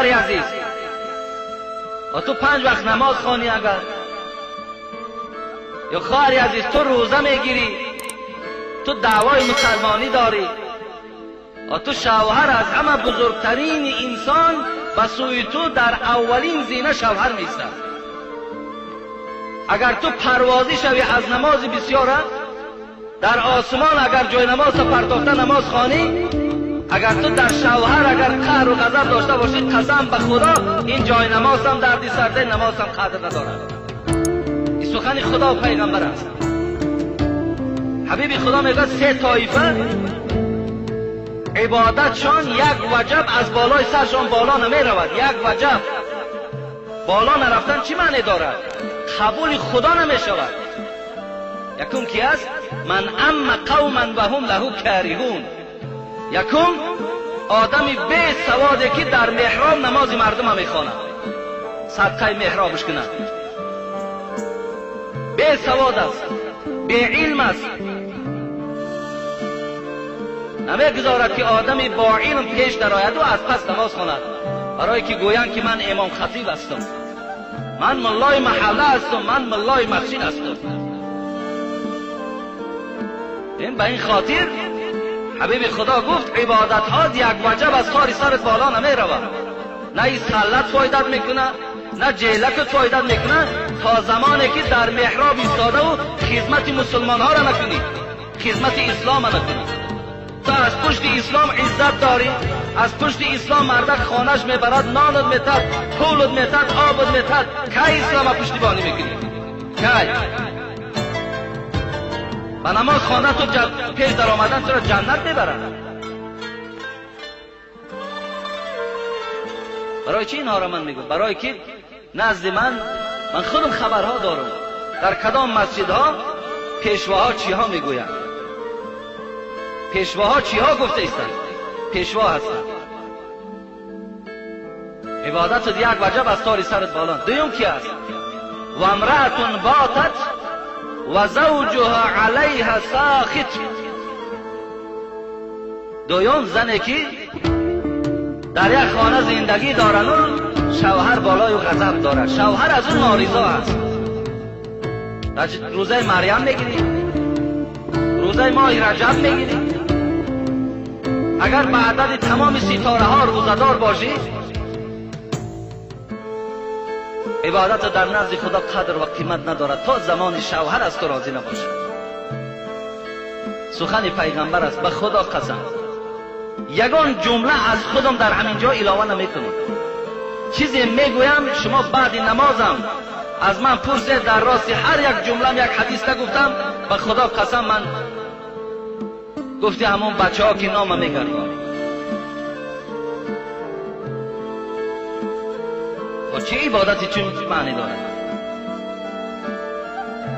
Бародари азиз, ва ту 5 вақт намоз хонӣ агар, ё хоҳари азиз, ту рӯза мегирӣ, ту даъвои мусалмонӣ дорӣ, ва ту шавҳар аз ҳама бузургтарин инсон ба сӯи ту дар аввалин зина шавҳар меистад. Агар ту парвозӣ шавӣ аз намози бисёра, дар осмон агар ҷои намозро партофта намоз хонӣ, агар ту дар шавҳар агар қаҳру ғазаб дошта бошӣ, қасам ба худо ин ҷои намозам дарди сарде, намозам қадр надорад. Ин сухани худо ва пайғамбар аст. Ҳабиби худо мегӯяд се тоифа ибодатшон як ваҷаб аз болои саршон боло намеравад. Як ваҷаб боло нарафтан чӣ маъне дорад? Қабули худо намешавад. Якум ки аст? Ман амма қавман ва ҳум лаҳу кариҳун. Якум одами бесаводе ки дар меҳроб намози мардума мехонад, садқаи меҳробаш кунад. Бесавод аст, беилм аст, намегузорад ки одами бо илм пеш дарояду аз пас намоз хонад, барое ки гӯянд ки ман имом хатиб ҳастам, ман муллои маҳалла ҳастам, ман муллои масҷид ҳастам. Ин ба ин хотир ҳабиби худо гуфт ибодатҳо як ваҷаб аз тори сарат боло намеравад. На ин саллат фоидат мекунад, на ҷелакат фоидат мекунад, то замоне ки дар меҳроб истодаву хизмати мусулмонҳоро накунӣ, хизмати ислома накунӣ. То аз пушти ислом иззат дорӣ, аз пушти ислом мардак хонаш мебарад, нонат метад, пулат метад, обат метад. Кай ислома пуштибонӣ мекунӣ? Кай? Ба намоз хондан ту пеш даромадан туро ҷаннат мебарад. Барои чӣ инҳоро ман мегӯям? Барое ки назди ман худам хабарҳо дорам, дар кадом масҷидҳо пешвоҳо чиҳо мегӯянд, пешвоҳо чиҳо гуфта истанд, пешво ҳастанд. Ибодатат як ваҷаб аз тори сарат боло. Дуюм ки аст? Ва имраатун батат ва завҷуҳа алайҳа сохит. Дуюм зане ки дар як хона зиндагӣ дорану шавҳар болою ғазаб дорад, шавҳар аз ӯ норизо аст. Рӯзаи Марьям мегирӣ, рӯзаи моҳи Раҷаб мегирӣ, агар ба адади тамоми ситораҳо рӯзадор бошӣ, ибодат дар назди худо қадр ва қимат надорад то замони шавҳар аз ту розӣ набошад. Сухани пайғамбар аст, ба худо қасам. Ягон ҷумла аз худам дар ҳамин ҷо илова намекунам. Чизе мегӯям, шумо баъди намозам аз ман пурсед, дар рости ҳар як ҷумлам як ҳадис нагуфтам, ба худо қасам ман гуфти ҳамон бачаҳо ки нома мегардонам. Ва чӣ ибодати чун маъни дорад?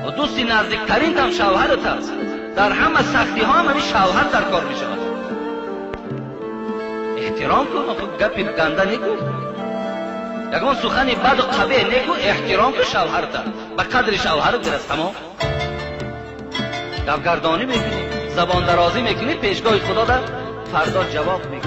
Ва дӯсти наздиктаринтам шавҳарат аст. Дар ҳама сахтиҳо ҳам ҳамин шавҳар дар кор мешавад. Эҳтиром кун, гапи ганда некун, ягон сухани баду қабеҳ некун, эҳтиром кун шавҳарта, ба қадри шавҳарат бирас. Тамом. Гапгардонӣ мекунӣ, забондарозӣ мекунӣ, пешгоҳи худо дар фардо ҷавоб мегирӣ.